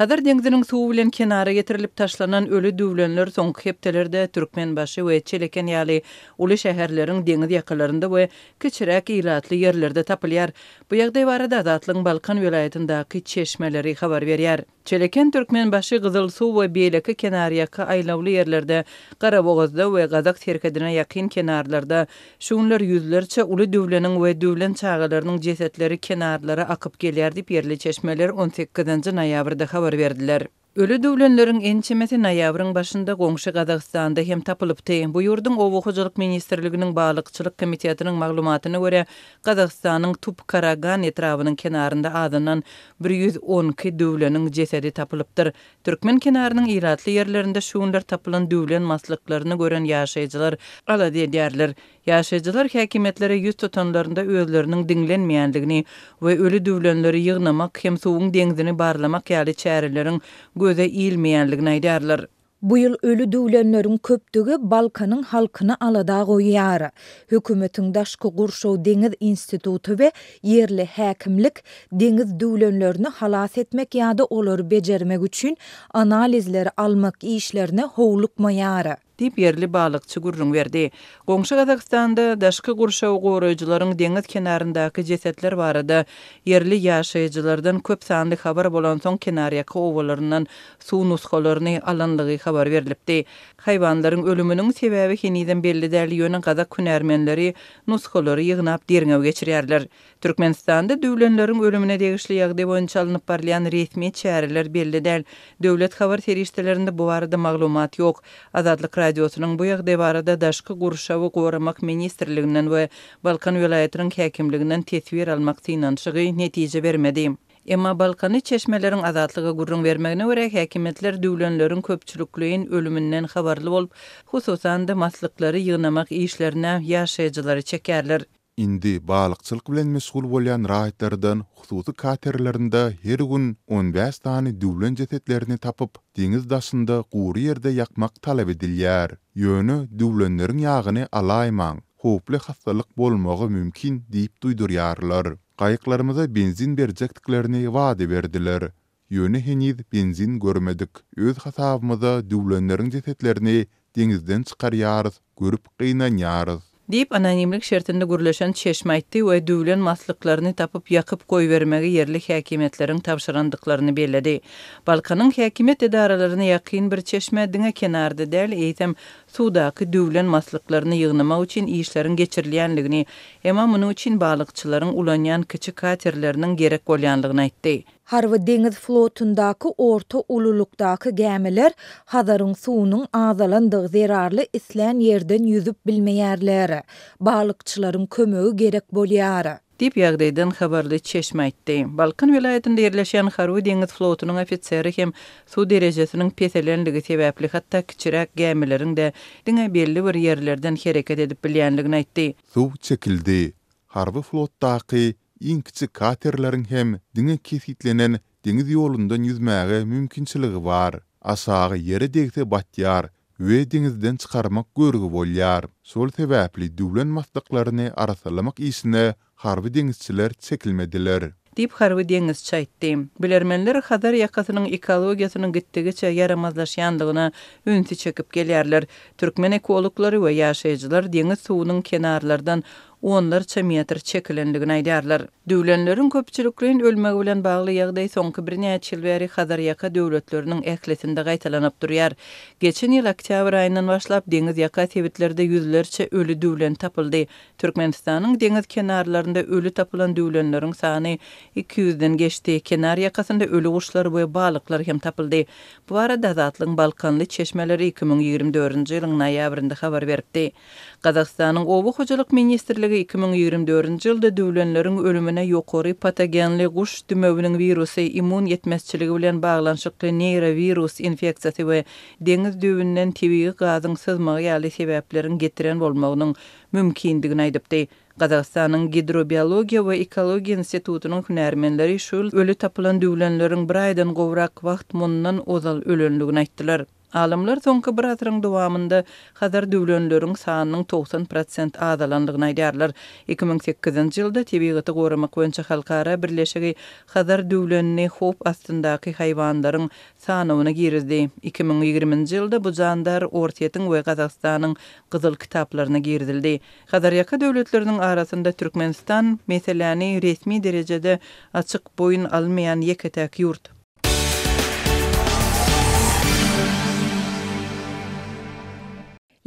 Hazar deňziniň suwy bilen kenara getirilip taşlanan öli düwlenler soňky hepdelerde Türkmenbaşy we Çeleken ýaly uly şäherleriň deňiz ýakalarynda we kiçiräk ilatly ýerlerde tapylýar. Bu ýagdaý barada Azatlygyň Balkan welaýatyndaky çeşmeleri habar berýär. Çeleken, Türkmenbaşy, Gyzylsuw we beýleki kenarýaka aýlawly ýerlerde, Garabogazda we Gazak serhedine ýakyn kenarlarda şu günler ýüzlerçe uly düwleniň we düwlen çagalarynyň jesetleri kenarlara akyp gelýär diýip, ýerli çeşmeler on sekizinji noýabrda habar berdiler. Öli düwlenleriň ençemesi noýabryň başynda goňşy Gazagystanda hem tapylypdy. Bu ýurduň Oba hojalyk ministrliginiň balykçylyk komitetiniň maglumatyna görä, Gazagystanyň Tupkaragan etrabynyň kenarynda azyndan 112 düwleniň jesedi tapylypdyr. Türkmen kenarynyň ilatly ýerlerinde şu günler tapylan düwlen maslyklaryny gören ýaşaýjylar alada edýärler. Ýaşaýjylar häkimiýetlere ýüz tutanlarynda özleriniň diňlenmeýändigini we öli düwlenleri ýygnamak hem suwuň deňzini barlamak ýaly çäreleriň göze ilmeýändigini aýdýarlar. Bu ýyl öli düwlenleriň köpdügi Balkanyň halkyny alada goýýar. Hökümetiň Daşky gurşaw deňiz instituty we ýerli häkimlik deňiz düwlenlerini halas etmek ýa-da olary bejermek üçin analizleri almak işlerine howlukmaýar. Diýip, ýerli balykçy gürrüň berdi. Goňşy Gazagystanda daşky gurşawy goraýjylaryň deňiz kenaryndaky jesetler barada ýerli ýaşaýjylardan köp sanly habar bolansoň kenarýaka obalaryndan suw nusgalaryny alanlygy habar berlipdi. Haýwanlaryň ölüminiň sebäbi henizem belli däl, ýöne gazak hünärmenleri nusgalary ýygnap derňew geçirýärler. Türkmenistanda düwlenleriň ölümine degişli ýagdaý boýunça alnyp barylýan resmi çäreler belli däl. Döwlet habar serişdelerinde bu barada maglumat ýok. Azatlyk Radiosynyň bu ýagdaý barada Daşky gurşawy goramak ministrliginden we Balkan welaýatynyň häkimliginden teswir almak synanyşygy netije bermedi. Emma balkanly çeşmeleriň Azatlyga gürrüň bermegine görä, häkimiýetler düwlenleriň köpçülikleýin ölüminden habarly bolup, hususan-da, maslyklary ýygnamak işlerine ýaşaýjylary çekýärler. Indi balykçylyk bilen meşgul bolýan raýatlardan hususy katerlerinde her gün on bäş sany düwlen jesetlerini tapyp, deňiz daşynda gury ýerde ýakmak talap edilýär. Ýöne düwlenleriň ýagyny alaýmaň, howply hassalyk bolmagy mümkin diýip duýdurýarlar. Gaýyklarymyza benzin berjekdiklerini wada berdiler. Ýöne heniz benzin görmedik. Öz hasabymyza düwlenleriň jesetlerini deňizden çykarýarys, görüp gynanýarys. Diýip, anonimlik şertinde gürleşen çeşme aýtdy we düwlen maslyklaryny tapyp ýakyp goýbermegi ýerli häkimiýetleriň tabşyrandyklaryny belledi. Balkanyň häkimiýet edaralaryna ýakyn bir çeşme diňe kenarda däl, eýsem, suwdaky düwlen maslyklaryny ýygnamak üçin işleriň geçirilýändigini, emma munuň üçin balykçylaryň ulanýan kiçi katerleriniň gerek bolýandygyny aýtdy. Harby deňiz flotundaky orta ululykdaky gämiler Hazaryň suwunyň azalandygy zerarly islän ýerden ýüzüp bilmeýärler. Balykçylaryň kömegi gerek bolýar. Diýip, ýagdaýdan habarly çeşme aýtdy. Balkan welaýatynda ýerleşýän harby deňiz flotunyň ofiseri hem suw derejesiniň peselenligi sebäpli hatda kiçiräk gämileriň-de diňe belli bir ýerlerden hereket edip bilýänligini aýtdy. Suw çekildi. Harby flotdaky iň kiçi katerleriň hem diňe kesgitlenen deňiz ýolundan ýüzmäge mümkinçiligi bar. Aşagy ýere degse batýar we deňizden çykarmak görgi bolýar. Şol sebäpli düwlen maslyklaryny arassalamak işine harby deňizçiler çekilmediler. Diýip, harby deňizçi aýtdy. Bilermenler Hazar ýakasynyň ekologiýasynyň gitdigiçe ýaramazlaşýandygyna ünsi çekip gelýärler. Türkmen ekologlary we ýaşaýjylar deňiz suwunyň kenarlardan onlarça metr çekilendigini aýdýarlar. Düwlenleriň köpçülikleýin ölmegi bilen bagly ýagdaý soňky birnäçe ýyl bäri Hazarýaka döwletleriniň ählisinde gaýtalanyp durýar. Geçen ýyl oktýabr aýyndan başlap deňiz ýaka sebitlerde ýüzlerçe öli düwlen tapyldy. Türkmenistanyň deňiz kenarlarynda öli tapylan düwlenleriň sany iki ýüzden geçdi. Kenar ýakasynda öli guşlar we balyklar hem tapyldy. Bu barada Azatlygyň balkanly çeşmeleri 2024-nji ýylyň noýabrynda habar beripdi. Gazagystanyň Oba hojalyk ministrligi 2024-nji ýylda düwlenleriň ölümine ýokary patogenli guş dümewiniň wirusy, immun ýetmezçiligi bilen baglanyşykly neýrowirus infeksiýasy we deňiz düýbünden tebigy gazyň syzmagy ýaly sebäpleriň getiren bolmagynyň mümkindigini aýdypdy. Gazagystanyň Gidrobiologiýa we ekologiýa institutynyň hünärmenleri şu ýyl öli tapylan düwlenleriň bir aýdan gowrak wagt mundan ozal ölendigini aýtdylar. Alymlar soňky bir asyryň dowamynda Hazar düwlenleriň sanynyň 90 prosent azalandygyny aýdýarlar. 2008-nji ýylda Tebigaty goramak boýunça halkara birleşigi Hazar düwlenini howp astyndaky haýwanlaryň sanawyna girizdi. 2020-nji ýylda bu jandar Orsýetiň we Gazagystanyň Gyzyl kitaplaryna girizildi. Hazarýaka döwletleriniň arasynda Türkmenistan meseläni resmi derejede açyk boýun almaýan ýeke-täk ýurt.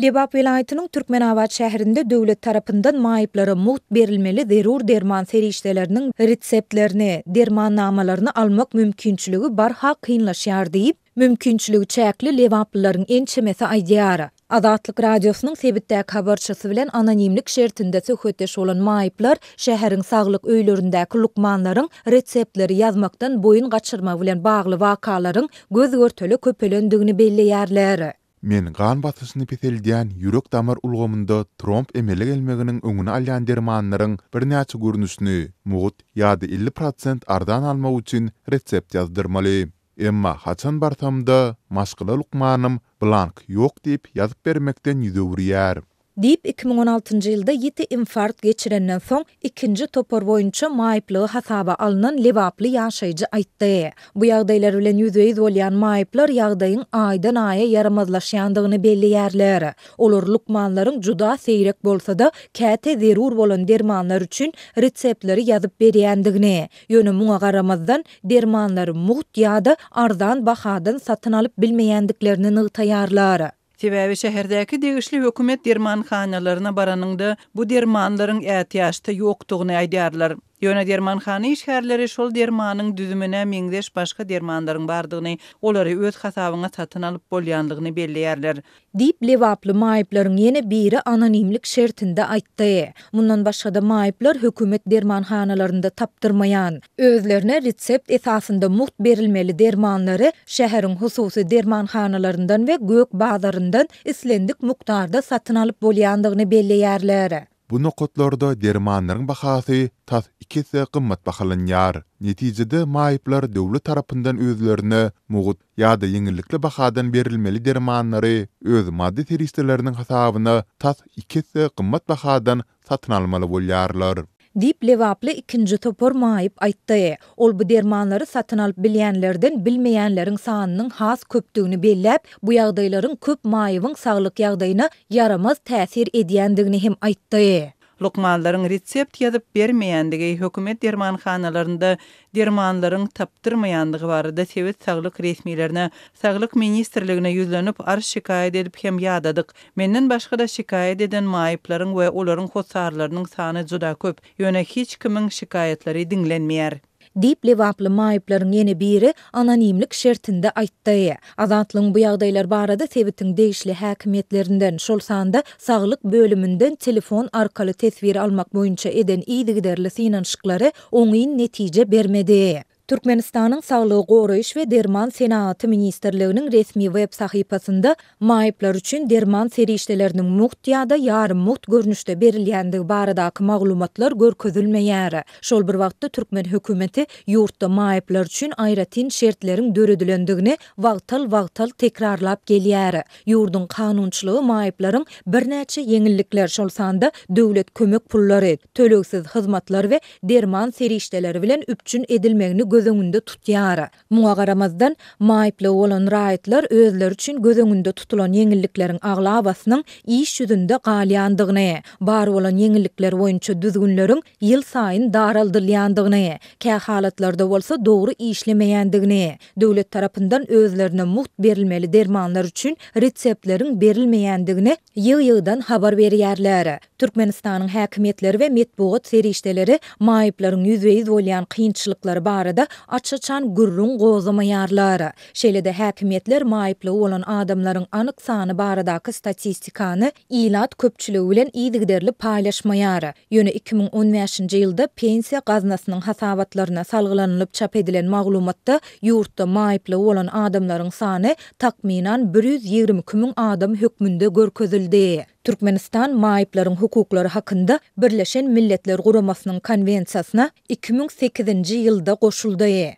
Lebap welaýatynyň Türkmenabat şäherinde döwlet tarapyndan maýyplara mugt berilmeli zerur derman serişdeleriniň reseptlerini, dermannamalaryny almak mümkinçiligi barha kynlaşýar diýip, mümkinçiligi çäkli lebaplylaryň ençemesi aýdýar. Azatlyk Radiosynyň sebitdäki habarçysy bilen anonimlik şertinde söhbetdeş bolan maýyplar şäheriň saglyk öýlerindäki lukmanlaryň reseptleri ýazmakdan boýun gaçyrmagy bilen bagly wakalaryň göz-görtele köpelendigini belleýärler. Men gan basyşyny peseldýän, ýürek-damar ulgamynda tromb emele gelmeginiň öňüni alýan dermanlaryň birnäçe görnüşini mugt ýa-da 50 prosent arzan almak üçin resept ýazdyrmaly. Emma haçan barsam-da, maşgala lukmanym blank ýok diýip ýazyp bermekden ýüz öwürýär. Diýip, 2016-njy ýylda ýiti infarkt geçirenden soň, ikinji topar boýunça maýyplygy hasaba alnan lebaply ýaşaýjy aýtdy. Bu ýagdaýlar bilen ýüzbe-ýüz bolýan maýyplar ýagdaýyň aýdan-aýa ýaramazlaşýandygyny belleýärler. Olar lukmanlaryň juda seýrek bolsa-da, käte zerur bolan dermanlar üçin reseptleri ýazyp berýändigini, ýöne muňa garamazdan, dermanlary mugt ýa-da arzan bahadan satyn alyp bilmeýändiklerini nygtaýarlar. Sebäbi şäherdäki degişli hökümet dermanhanalaryna baranyňda, bu dermanlaryň ätiýaçda ýokdugyny aýdýarlar. Ýöne dermanhana işgärleri şol dermanyň düzümine meňzeş başga dermanlaryň bardygyny, olary öz hasabyňa satyn alyp bolýandygyny belleýärler. Diýip, lebaply maýyplaryň ýene biri anonimlik şertinde aýtdy. Mundan başga-da maýyplar hökümet dermanhanalarynda tapdyrmaýan, özlerine resept esasynda mugt berilmeli dermanlary şäheriň hususy dermanhanalaryndan we gök bazaryndan islendik mukdarda satyn alyp bolýandygyny belleýärler. Bu nokatlarda dermanlaryň bahasy tas iki esse gymmat bahalanýar. Netijede, maýyplar döwlet tarapyndan özlerine mugt ýa-da ýeňillikli bahadan berilmeli dermanlary öz maddy serişdeleriniň hasabyna tas iki esse gymmat bahadan satyn almaly bolýarlar. Diýip, lebaply ikinji topar maýyp aýtdy. Ol bu dermanlary satyn alyp bilýänlerden bilmeýänleriň sanynyň has köpdügini belläp, bu ýagdaýlaryň köp maýybyň saglyk ýagdaýyna ýaramaz täsir edýändigini hem aýtdy. Lukmanlaryň resept ýazyp bermeýändigi, hökümet dermanhanalarynda dermanlaryň tapdyrmaýandygy barada sebit saglyk resmilerine, Saglyk ministrligine ýüzlenip, arz-şikaýat edip hem ýadadyk. Menden başga-da şikaýat eden maýyplaryň we olaryň hossarlarynyň sany juda köp, ýöne hiç kimiň şikaýatlary diňlenmeýär. Diýip, lebaply maýyplaryň ýene biri anonimlik şertinde aýtdy. Azatlygyň bu ýagdaýlar barada sebitiň degişli häkimiýetlerinden, şol sanda saglyk bölüminden telefon arkaly teswir almak boýunça eden yzygiderli synanyşyklary oňyn netije bermedi. Türkmenistanyň Saglygy goraýyş we derman senagaty ministrliginiň resmi web sahypasynda maýyplar üçin derman serişdeleriniň mugt ýa-da ýarym mugt görnüşde berilýändigi baradaky maglumatlar görkezilmeýär. Şol bir wagtda türkmen hökümeti ýurtda maýyplar üçin aýratyn şertleriň döredilendigini wagtal-wagtal tekrarlap gelýär. Ýurduň kanunçylygy maýyplaryň birnäçe ýeňillikler, şol sanda döwlet kömek pullary, tölegsiz hyzmatlar we derman serişdeleri bilen üpjün edilmegini göz öňünde tutýar. Muňa garamazdan, maýyplygy bolan raýatlar özleri üçin göz öňünde tutulan ýeňillikleriň aglabasynyň iş ýüzünde galýandygyny, bar bolan ýeňillikler boýunça düzgünleriň ýylsaýyn daraldylýandygyny, kähalatlarda bolsa dogry işlemeýändigini, döwlet tarapyndan özlerine mugt berilmeli dermanlar üçin reseptleriň berilmeýändigini ýygy-ýygydan habar berýärler. Türkmenistanyň häkimiýetleri we metbugat serişdeleri maýyplaryň ýüzbe-ýüz bolýan kynçylyklary barada aç-açan gürrüň gozgamaýarlar. Şeýle-de häkimiýetler maýyplygy bolan adamlaryň anyk sany baradaky statistikany ilat köpçüligi bilen yzygiderli paýlaşmaýar. Ýöne 2015-nji ýylda Pensiýa gaznasynyň hasabatlaryna salgylanylyp çap edilen maglumatda ýurtda maýyplygy bolan adamlaryň sany takmynan 122 müň adam hökmünde görkezildi. Türkmenistan Maýyplaryň hukuklary hakynda Birleşen Milletler Guramasynyň Konwensiýasyna 2008-nji ýylda goşuldy.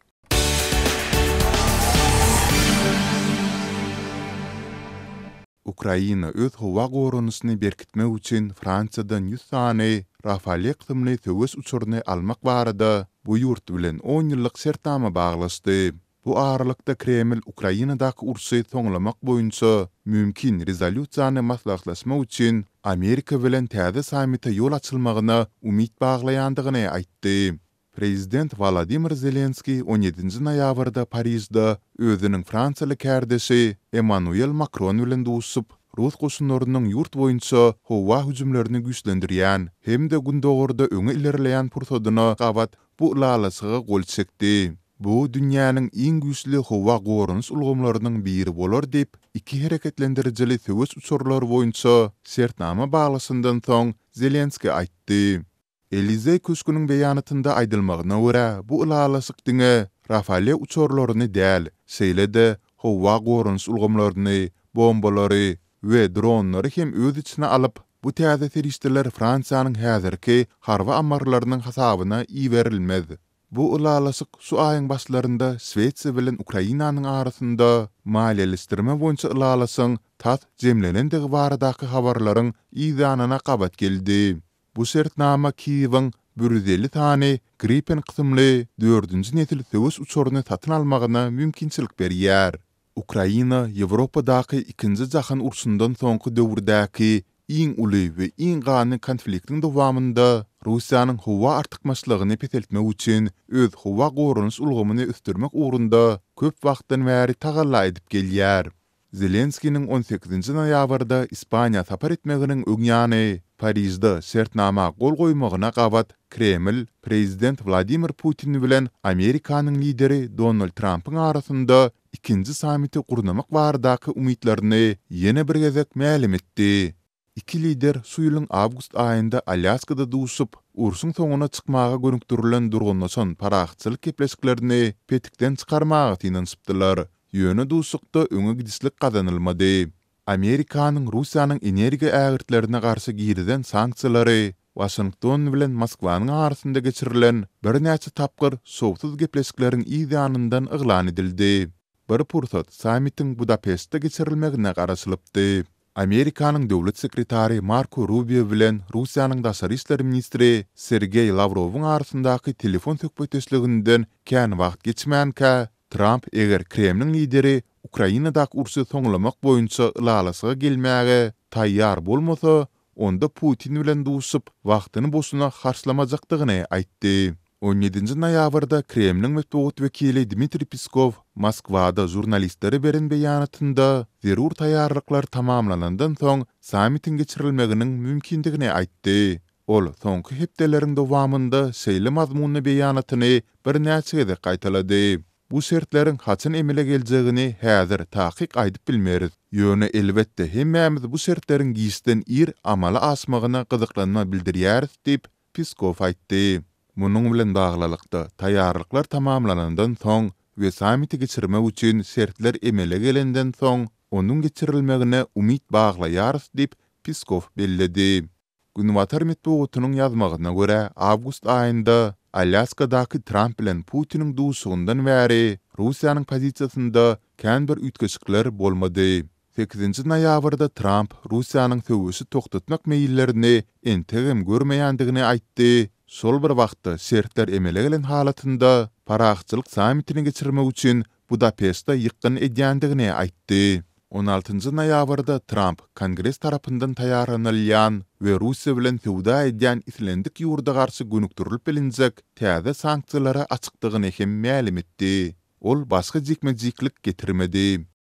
Ukraina öz howa goranyşyny berkitmek üçin Fransiýadan 100 sany Rafale kysymly söweş uçaryny almak barada bu ýurt bilen on ýyllyk şertnama baglaşdy. Bu aralykda Kreml Ukrainadaky urşy soňlamak boýunça mümkin rezolýusiýany maslahatlaşmak üçin Amerika bilen täze sammite ýol açylmagyna umyt baglaýandygyny aýtdy. Prezident Wolodymyr Zelenskiý on ýedinji noýabrda Parižde özüniň fransiýaly kärdeşi Emmanuel Makron bilen duşup, rus goşunlarynyň ýurt boýunça howa hüjümlerini güýçlendirýän hem-de gündogarda öňe ilerleýän pursadyna gabat bu ylalaşyga gol çekdi. Bu dünýäniň iň güýçli howa goranyş ulgamlarynyň biri bolar diýip, iki hereketlendirijili söweş uçarlary boýunça şertnama baglaşandan soň Zelenskiý aýtdy. Elizeý köşgüniň beýanatynda aýdylmagyna görä, bu ylalaşyk diňe Rafale uçarlaryny däl, şeýle-de howa goranyş ulgamlaryny, bombalary we dronlary hem öz içine alyp, bu täze serişdeler Fransiýanyň häzirki harby ammarlarynyň hasabyna iberilmez. Bu ylalaşyk şu aýyň başlarynda Şwesiýa bilen Ukrainanyň arasynda maliýeleşdirme boýunça ylalaşygyň tas jemlenendigi baradaky habarlaryň yzýanyna gabat geldi. Bu şertnama Kiýewiň 150 sany Gripen kysymly dördünji nesil söweş uçaryny satyn almagyna mümkinçilik berýär. Ukraina Ýewropadaky Ikinji jahan urşundan soňky döwürdäki iň uly we iň ganly konfliktiň dowamynda Russiýanyň howa artykmaçlygyny peseltmek üçin öz howa goranyş ulgamyny ösdürmek ugrunda köp wagtdan bäri tagalla edip gelýär. Zelenskiniň on sekizinji noýabrda Ispaniýa sapar etmeginiň öň ýany Parižde şertnama gol goýmagyna gabat Kreml prezident Wladimir Putin bilen Amerikanyň lideri Donald Trampyň arasynda ikinji sammiti gurnamak baradaky umytlaryny ýene bir gezek mälim etdi. Iki lider şu ýylyň awgust aýynda Alýaskada duşup, urşuň soňuna çykmaga gönükdirilen durgunlaşan parahatçylyk gepleşiklerini petikden çykarmaga synanyşypdylar. Ýöne duşuşykda öňe gidişlik gazanylmady. Amerikanyň Russiýanyň energiýa ägirtlerine garşy girizen sanksiýalary Waşington bilen Moskwanyň arasynda geçirilen birnäçe tapgyr şowsuz gepleşikleriň yz ýanyndan yglan edildi. Bir pursat sammitiň Budapeştde geçirilmegine garaşylypdy. Amerikanyň döwlet sekretary Marko Rubio bilen Russiýanyň daşary işler ministri Sergeý Lawrowyň arasyndaky telefon söhbetdeşliginden kän wagt geçmänkä, Tramp eger Kremliň lideri Ukrainadaky urşy soňlamak boýunça ylalaşyga gelmäge taýýar bolmasa, onda Putin bilen duşup, wagtyny boşuna harçlamajakdygyny aýtdy. On ýedinji noýabrda Kremliň metbugat wekili Dmitriý Peskow Moskwada žurnalistlere beren beýanatynda zerur taýýarlyklar tamamlanandan soň sammitiň geçirilmeginiň mümkindigini aýtdy. Ol soňky hepdeleriň dowamynda şeýle mazmunly beýanatyny birnäçe gezek gaýtalady. Bu şertleriň haçan emele geljegini häzir takyk aýdyp bilmeris. Ýöne, elbetde, hemmämiz bu şertleriň giçden ir amala aşmagyna gyzyklanma bildirýäris diýip, Peskow aýtdy. Munuň bilen baglylykda, taýýarlyklar tamamlanandan soň we sammiti geçirmek üçin şertler emele gelenden soň, onuň geçirilmegine umyt baglaýarys diýip, Peskow belledi. Günbatar metbugatynyň ýazmagyna görä, awgust aýynda Alýaskadaky Tramp bilen Putiniň duşuşygyndan bäri Russiýanyň pozisiýasynda kän bir üýtgeşikler bolmady. Sekizinji noýabrda Tramp Russiýanyň söweşi togtatmak meýillerini entegem görmeýändigini aýtdy, şol bir wagtda şertler emele gelen halatynda parahatçylyk sammitini geçirmek üçin Budapeşte ýykgyn edýändigini aýtdy. On altynjy noýabrda Tramp Kongres tarapyndan taýýarlanylýan we Russiýa bilen söwda edýän islendik ýurda garşy gönükdirilip bilinjek täze sanksiýalara açykdygyny hem mälim etdi. Ol başga jikme-jiklik getirmedi.